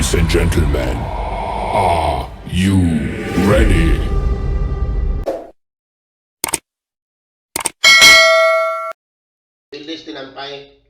Ladies and gentlemen, are you ready? Bilis tinampay.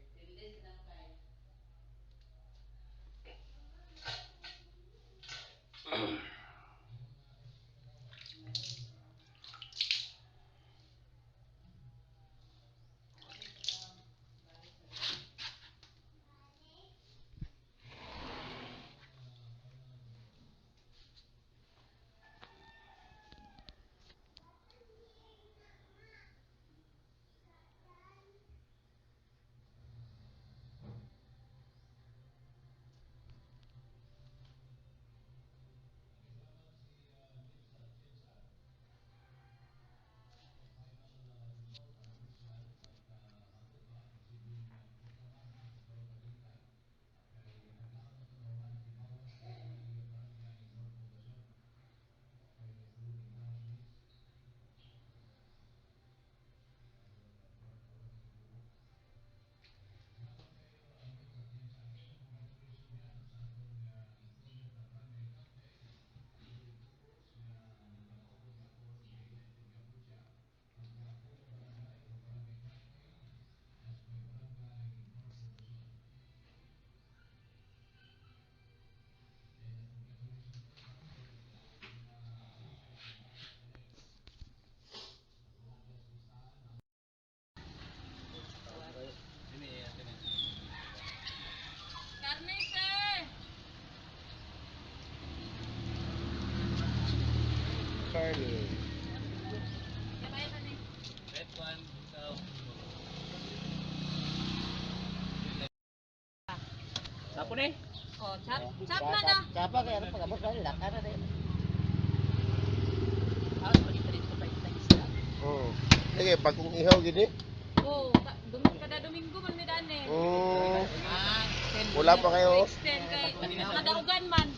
Karne, sir! Carne. Sapo ni? Oh, chop, chop na na. Chapa kaya ano pag-abot ka laka na rin. Ah, pagita dito pa isda. Oh. Sige, bagong ihaw gini. Oh, kada Domingo man mi daan eh. Ah, Wala pa kayo. Extend kay kadaugan man.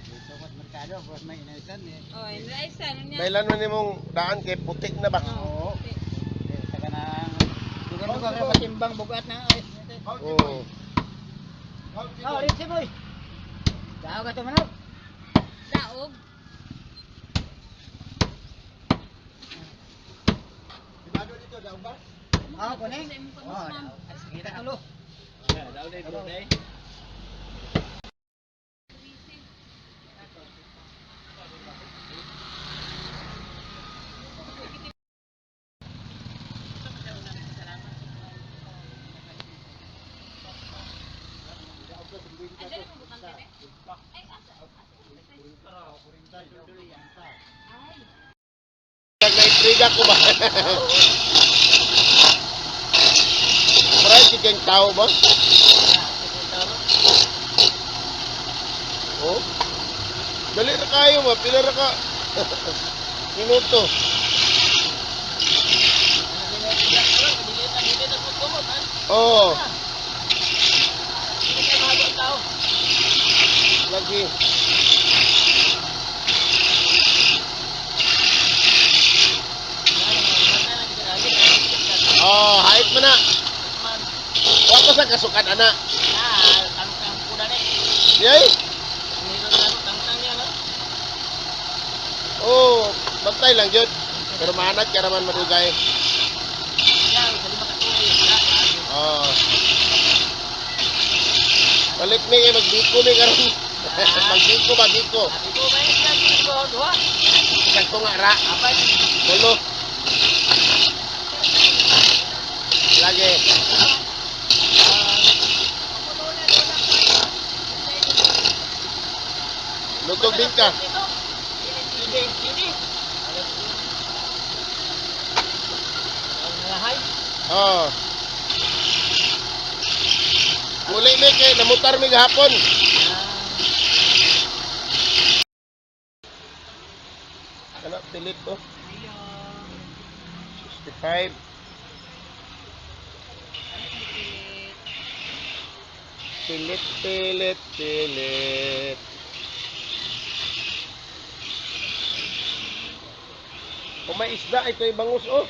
Dito ko sa merkado, boss may inaisan eh. Oh, inaisan niya. May man nimong daan kay putik na ba? Oo. Saka na dugan-dugan ka patimbang bugat na ay. Oh. Oh, rin boy. Daog ka manok. Daog. Ah, kuning. Oh, sige ta tulo. Daw day, bro day. Ay, dali mo butang kene. Ay, asa? Ay. Naitriga ko ba? Fried chicken tao ba? Oh. Dali ra kayo ba? Pila ra ka? Minuto. Oh. Lagi. Oh, hait mo na. Wa pa sa kasukan ana. Yay. Oh, bantay lang jud. Pero maanad ka raman madugay. Oh. Balik ni kay magbiko ni karon. Magbiko ba biko? Isang tunga ra. Tulo. Lagi. Lutog din ka. Oh. Muli mi kay namutar mi gahapon. Kana pilit oh. 65. Pilit, pilit, pilit. Kung may isda, ito yung bangus, oh.